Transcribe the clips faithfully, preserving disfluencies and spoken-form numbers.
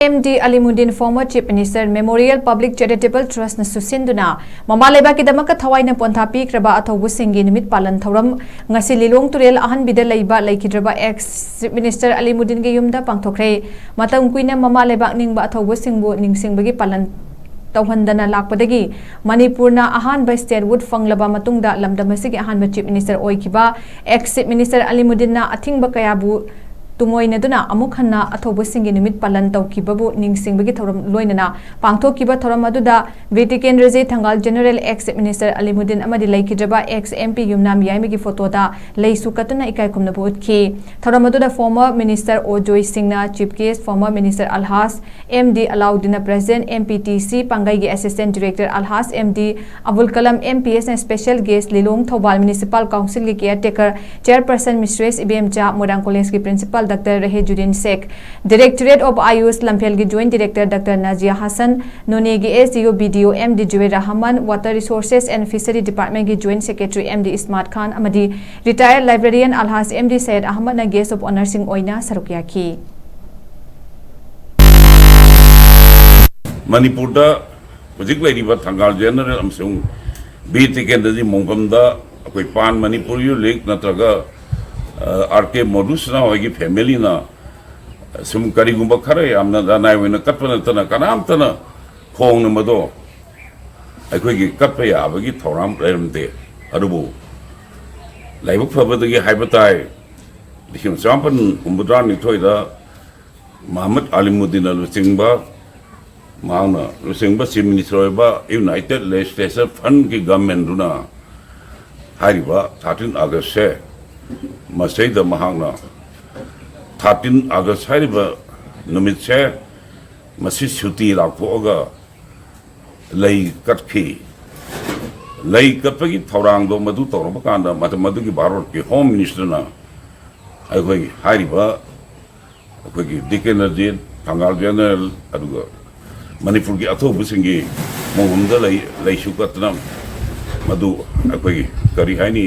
M D Alimuddin, former Chief Minister Memorial Public Charitable Trust ꯅꯁꯨ ꯁꯤꯟꯗꯨꯅ ꯃꯃꯥ ꯂꯩꯕꯥꯛꯀꯤꯗꯃꯛꯇ ꯊꯋꯥꯏꯅ ꯄꯣꯟꯊꯥ ꯄꯤꯈ꯭ꯔꯕ ꯑꯊꯧꯕꯁꯤꯡꯒꯤ ꯅꯨꯃꯤꯠ ꯄꯥꯂꯟ ꯊꯧꯔꯝ ꯉꯁꯤ ꯂꯤꯂꯣꯡ ꯇꯨꯔꯦꯜ ꯑꯍꯟꯕꯤꯗ ꯂꯩꯕ ꯂꯩꯈꯤꯗ꯭ꯔꯕ ex Chief Minister ꯑꯂꯤꯃꯨꯗꯤꯟꯒꯤ ꯌꯨꯝꯗ ꯄꯥꯡꯊꯣꯛꯈ꯭ꯔꯦ꯫ ꯃꯇꯝ ꯀꯨꯏꯅ ꯃꯃꯥ ꯂꯩꯕꯥꯛ ꯅꯤꯡꯕ ꯑꯊꯧꯕꯁꯤꯡꯕꯨ ꯅꯤꯡꯁꯤꯡꯕꯒꯤ ꯄꯥꯂꯟ ꯇꯧꯍꯟꯗꯅ ꯂꯥꯛꯄꯗꯒꯤ ꯃꯅꯤꯄꯨꯔꯅ ꯑꯍꯥꯟꯕ statehood ꯐꯪꯂꯕ ꯃꯇꯨꯡꯗ ꯂꯝꯗꯝ ꯑꯁꯤꯒꯤ ꯑꯍꯥꯟꯕ Chief Minister ꯑꯣꯏꯈꯤꯕ ex Chief Minister ꯑꯂꯤꯃꯨꯗꯤꯟꯅ ꯑꯊꯤꯡꯕ ꯀꯌꯥꯕꯨ ꯇꯨꯡꯑꯣꯏꯅꯗꯨꯅ ꯑꯃꯨꯛ ꯍꯟꯅ ꯑꯊꯧꯕꯁꯤꯡꯒꯤ ꯅꯨꯃꯤꯠ ꯄꯥꯂꯟ ꯇꯧꯈꯤꯕꯕꯨ ꯅꯤꯡꯁꯤꯡꯕꯒꯤ ꯊꯧꯔꯝ ꯂꯣꯏꯅꯅ ꯄꯥꯡꯊꯣꯛꯈꯤꯕ ꯊꯧꯔꯝ ꯑꯗꯨꯗ ꯕꯤ ꯇꯤꯀꯦꯟꯗ꯭ꯔꯖꯤꯠ, ꯊꯪꯒꯥꯜ General, ex Chief Minister Alimuddin ꯑꯃꯗꯤ ꯂꯩꯈꯤꯗ꯭ꯔꯕ ex M P ꯌꯨꯝꯅꯥꯝ ꯌꯥꯏꯃꯒꯤ photo ꯗ ꯂꯩꯁꯨ ꯀꯠꯇꯨꯅ ꯏꯀꯥꯏ ꯈꯨꯝꯅꯕ ꯎꯠꯈꯤ꯫ ꯊꯧꯔꯝ ꯑꯗꯨꯗ former Minister ꯑꯣ ꯖꯣꯏ ꯁꯤꯡꯅ chief guest, former Minister Alhaj M D ꯑꯂꯥꯎꯗꯤꯟꯅ president, M P T C ꯄꯥꯡꯒꯩꯒꯤ assistant director Alhaj M D Abul Kalam M P S ꯅ special guest, Lilong Thoubal Municipal Council ꯒꯤ caretaker chairperson Mistress Ibemcha, Moirang College ꯀꯤ principal Doctor Rahejuddin Sheikh, Directorate of Ayush ꯂꯝꯐꯦꯜꯒꯤ joint director Doctor Nazia Hasan, ꯅꯣꯅꯦꯒꯤ S D O, B D O M D Zuber Rahman, Water Resources and Fishery Department ꯀꯤ joint secretary M D Ismat Khan ꯑꯃꯗꯤ retired librarian Alhaj M D Syed ꯑꯍꯃꯗꯅ guest of honour ꯁꯤꯡ ꯑꯣꯏꯅ ꯁꯔꯨꯛ ꯌꯥꯈꯤ꯫ ꯃꯅꯤꯄꯨꯔꯗ ꯍꯧꯖꯤꯛ ꯂꯩꯔꯤꯕ ꯊꯪꯒꯥꯜ General ꯑꯃꯁꯨꯡ ꯕꯤꯔ ꯇꯤꯀꯦꯟꯗ꯭ꯔꯖꯤꯠ ꯃꯣꯡꯐꯝꯗ ꯑꯩꯈꯣꯏ ꯄꯥꯟ ꯃꯅꯤꯄꯨꯔ ꯌꯨꯠ ꯂꯤꯒ ꯅꯠꯇ꯭ꯔꯒ ꯑꯥꯔ ꯀꯦ ꯃꯣꯗꯨꯁꯅꯥ ꯍꯣꯏꯒꯤ family ꯅ ꯁꯨꯝ ꯀꯔꯤꯒꯨꯝꯕ ꯈꯔ ꯌꯥꯝꯅ ꯂꯅꯥꯏ ꯑꯣꯏꯅ ꯀꯠꯄ ꯅꯠꯇꯅ ꯀꯅꯥꯝꯇꯅ ꯈꯣꯡꯅ ꯃꯗꯣ ꯑꯩꯈꯣꯏꯒꯤ ꯀꯠꯄ ꯌꯥꯕꯒꯤ ꯊꯧꯔꯥꯡ ꯂꯩꯔꯝꯗꯦ꯫ ꯑꯗꯨꯕꯨ ꯂꯥꯏꯕꯛ ꯐꯕꯗꯒꯤ ꯍꯥꯏꯕ ꯇꯥꯏ, ꯂꯤꯁꯤꯡ ꯑꯃ ꯆꯃꯥꯄꯟ ꯍꯨꯝꯐꯨꯇꯔꯥ ꯅꯤꯊꯣꯏꯗ ꯃꯍꯃꯗ ꯑꯂꯤꯃꯨꯗꯤꯟꯅ ꯂꯨꯆꯤꯡꯕ, ꯃꯍꯥꯛꯅ ꯂꯨꯆꯤꯡꯕ Chief Minister ꯑꯣꯏꯕ United Legislature Front ꯀꯤ government ꯗꯨꯅ ꯍꯥꯏꯔꯤꯕ thirteen August ꯁꯦ, ꯃꯁꯤꯗ ꯃꯍꯥꯛꯅ thirteen August ꯍꯥꯏꯔꯤꯕ ꯅꯨꯃꯤꯠꯁꯦ ꯃꯁꯤ ꯁꯨꯇꯤ ꯂꯥꯎꯊꯣꯛꯑꯒ ꯂꯩ ꯀꯠꯈꯤ꯫ ꯂꯩ ꯀꯠꯄꯒꯤ ꯊꯧꯔꯥꯡꯗꯣ ꯃꯗꯨ ꯇꯧꯔꯕ ꯀꯥꯟꯗ ꯃꯇꯝ ꯑꯗꯨꯒꯤ ꯚꯥꯔꯠꯀꯤ Home Minister ꯅ ꯑꯩꯈꯣꯏꯒꯤ ꯍꯥꯏꯔꯤꯕ ꯑꯩꯈꯣꯏꯒꯤ ꯗꯤ ꯀꯦꯟꯗ꯭ꯔꯖꯤꯠ, ꯊꯪꯒꯥꯜ General, ꯑꯗꯨꯒ ꯃꯅꯤꯄꯨꯔꯒꯤ ꯑꯊꯧꯕꯁꯤꯡꯒꯤ ꯃꯣꯡꯐꯝꯗ ꯂꯩ, ꯂꯩꯁꯨ ꯀꯠꯇꯅ ꯃꯗꯨ ꯑꯩꯈꯣꯏꯒꯤ ꯀꯔꯤ ꯍꯥꯏꯅꯤ,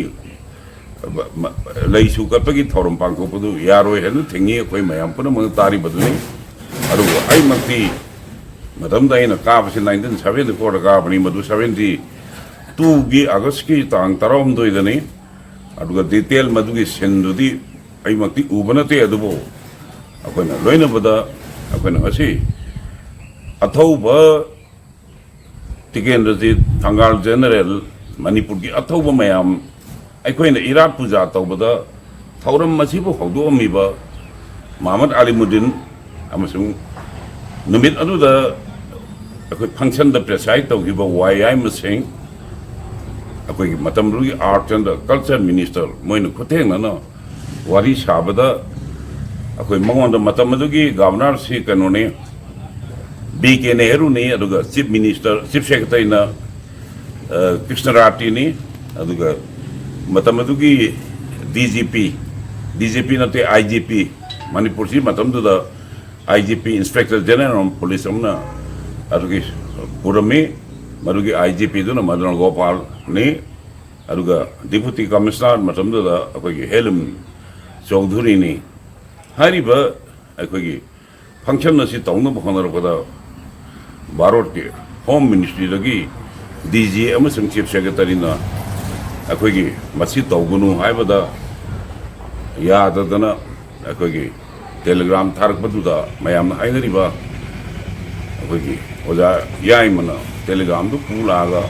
ꯂꯩꯁꯨ ꯀꯠꯄꯒꯤ ꯊꯧꯔꯝ ꯄꯥꯡꯊꯣꯛꯄꯗꯨ ꯌꯥꯔꯣꯏ ꯍꯥꯏꯅ ꯊꯤꯡꯉꯤ꯫ ꯑꯩꯈꯣꯏ ꯃꯌꯥꯝ ꯄꯨꯝꯅꯃꯛꯅ ꯇꯥꯔꯤꯕꯗꯨꯅꯤ꯫ ꯑꯗꯨꯕꯨ ꯑꯩꯃꯛꯇꯤ ꯃꯇꯝꯗ ꯑꯩꯅ ꯀꯥꯕꯁꯤ nineteen seventy fourꯗ ꯀꯥꯕꯅꯤ, ꯃꯗꯨ seventy twoꯒꯤ Augustꯀꯤ ꯇꯥꯡ ꯇꯔꯥꯍꯨꯝꯗꯣꯏꯗꯅꯤ꯫ ꯑꯗꯨꯒ detail ꯃꯗꯨꯒꯤ sceneꯗꯨꯗꯤ ꯑꯩꯃꯛꯇꯤ ꯎꯕ ꯅꯠꯇꯦ꯫ ꯑꯗꯨꯕꯨ ꯑꯩꯈꯣꯏꯅ ꯂꯣꯏꯅꯕꯗ ꯑꯩꯈꯣꯏꯅ ꯉꯁꯤ ꯑꯊꯧꯕ ꯇꯤꯀꯦꯟꯗ꯭ꯔꯖꯤꯠ, ꯊꯪꯒꯥꯜ ꯖꯦꯅꯔꯦꯜ, ꯃꯅꯤꯄꯨꯔꯒꯤ ꯑꯊꯧꯕ ꯃꯌꯥꯝ, ꯑꯩꯈꯣꯏꯅ ꯏꯔꯥꯠ ꯄꯨꯖꯥ ꯇꯧꯕꯗ ꯊꯧꯔꯝ ꯑꯁꯤꯕꯨ ꯍꯧꯗꯣꯛꯑꯝꯃꯤꯕ ꯃꯍꯃꯗ ꯑꯂꯤꯃꯨꯗꯤꯟ ꯑꯃꯁꯨꯡ ꯅꯨꯃꯤꯠ ꯑꯗꯨꯗ ꯑꯩꯈꯣꯏ functionꯗ preside ꯇꯧꯈꯤꯕ ꯋꯥꯌꯥꯏꯃ ꯁꯤꯡ, ꯑꯩꯈꯣꯏꯒꯤ ꯃꯇꯝꯗꯨꯒꯤ Arts and Culture Minister, ꯃꯣꯏꯅ ꯈꯨꯊꯦꯡꯅꯅ ꯋꯥꯔꯤ ꯁꯥꯕꯗ, ꯑꯩꯈꯣꯏ ꯃꯉꯣꯟꯗ, ꯃꯇꯝ ꯑꯗꯨꯒꯤ Governorꯁꯤ ꯀꯩꯅꯣꯅꯤ, ꯕꯤ ꯀꯦ ꯅꯦꯍꯔꯨꯅꯤ, ꯑꯗꯨꯒ Chief Minister, Chief Secretaryꯅ, ꯑ, ꯀ꯭ꯔꯤꯁꯅ ꯔꯥꯇꯤꯅꯤ, ꯑꯗꯨꯒ ꯃꯇꯝ ꯑꯗꯨꯒꯤ D G P, D G P ꯅꯠꯇꯦ, I G P, ꯃꯅꯤꯄꯨꯔꯁꯤ ꯃꯇꯝꯗꯨꯗ I G P, Inspector General of Police ꯑꯃꯅ ꯑꯗꯨꯒꯤ ꯄꯨꯔꯝꯃꯤ꯫ ꯃꯗꯨꯒꯤ I G Pꯗꯨꯅ ꯃꯗꯅ ꯒꯣꯄꯥꯜꯅꯤ꯫ ꯑꯗꯨꯒ Deputy Commissioner ꯃꯇꯝꯗꯨꯗ ꯑꯩꯈꯣꯏꯒꯤ ꯍꯦꯂꯝ ꯆꯧꯙꯨꯔꯤꯅꯤ꯫ ꯍꯥꯏꯔꯤꯕ ꯑꯩꯈꯣꯏꯒꯤ function ꯑꯁꯤ ꯇꯧꯅꯕ ꯍꯣꯠꯅꯔꯛꯄꯗ ꯚꯥꯔꯠꯀꯤ Home Ministryꯗꯒꯤ D G ꯑꯃꯁꯨꯡ Chief Secretaryꯅ ꯑꯩꯈꯣꯏꯒꯤ ꯃꯁꯤ ꯇꯧꯒꯅꯨ ꯍꯥꯏꯕꯗ ꯌꯥꯗꯗꯅ ꯑꯩꯈꯣꯏꯒꯤ telegram ꯊꯥꯔꯛꯄꯗꯨꯗ ꯃꯌꯥꯝꯅ ꯍꯥꯏꯅꯔꯤꯕ ꯑꯩꯈꯣꯏꯒꯤ ꯑꯣꯖꯥ ꯌꯥꯏꯃꯅ telegramꯗꯨ ꯄꯨ ꯂꯥꯛꯑꯒ,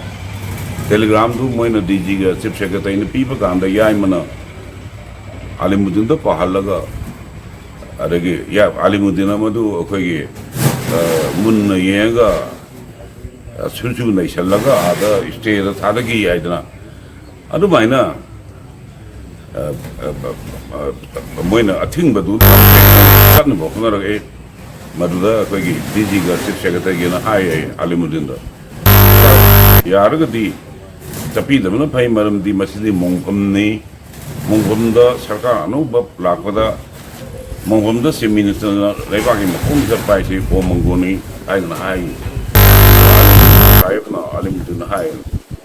telegramꯗꯨ ꯃꯣꯏꯅ D Gꯒ Chief Secretaryꯅ ꯄꯤꯕ ꯀꯥꯟꯗ ꯌꯥꯏꯃꯅ ꯑꯂꯤꯃꯨꯗꯤꯟꯗ ꯄꯥꯍꯜꯂꯒ, ꯑꯗꯒꯤ ꯌꯥ-, ꯑꯂꯤꯃꯨꯗꯤꯟ ꯑꯃꯗꯨ ꯑꯩꯈꯣꯏꯒꯤ, ꯑ, ꯃꯨꯟꯅ ꯌꯦꯡꯉꯒ, ꯑ, ꯁꯨꯔꯁꯨ ꯅꯩꯁꯜꯂꯒ ꯑꯥꯗ stateꯗ ꯊꯥꯗꯈꯤ ꯍꯥꯏꯗꯅ, ꯑꯗꯨꯃꯥꯏꯅ, ꯑ, ꯑ, ꯑ, ꯑ, ꯃꯣꯏꯅ ꯑꯊꯤꯡꯕꯗꯨ ꯆꯠꯅꯕ ꯍꯣꯠꯅꯔꯛꯏ꯫ ꯃꯗꯨꯗ ꯑꯩꯈꯣꯏꯒꯤ D Gꯒ Chief Secretaryꯒꯅ ꯍꯥꯏ ꯍꯥꯏ ꯑꯂꯤꯃꯨꯗꯤꯟꯗ, "ꯌꯥꯔꯒꯗꯤ ꯆꯠꯄꯤꯗꯕꯅ ꯐꯩ, ꯃꯔꯝꯗꯤ ꯃꯁꯤꯗꯤ ꯃꯣꯡꯐꯝꯅꯤ꯫ ꯃꯣꯡꯐꯝꯗ ꯁꯔꯀꯥꯔ ꯑꯅꯧꯕ ꯂꯥꯛꯄꯗ ꯃꯣꯡꯐꯝꯗ Chief Ministerꯅ ꯂꯩꯕꯥꯛꯀꯤ ꯃꯈꯣꯡ ꯆꯠꯄ ꯍꯥꯏꯁꯤ ꯕꯣꯝ ꯃꯪꯒꯣꯜꯅꯤ" ꯍꯥꯏꯗꯅ ꯍꯥꯏ꯫ ꯁꯥꯍꯦꯕꯅ, ꯑꯂꯤꯃꯨꯗꯤꯟꯅ ꯍꯥꯏ꯫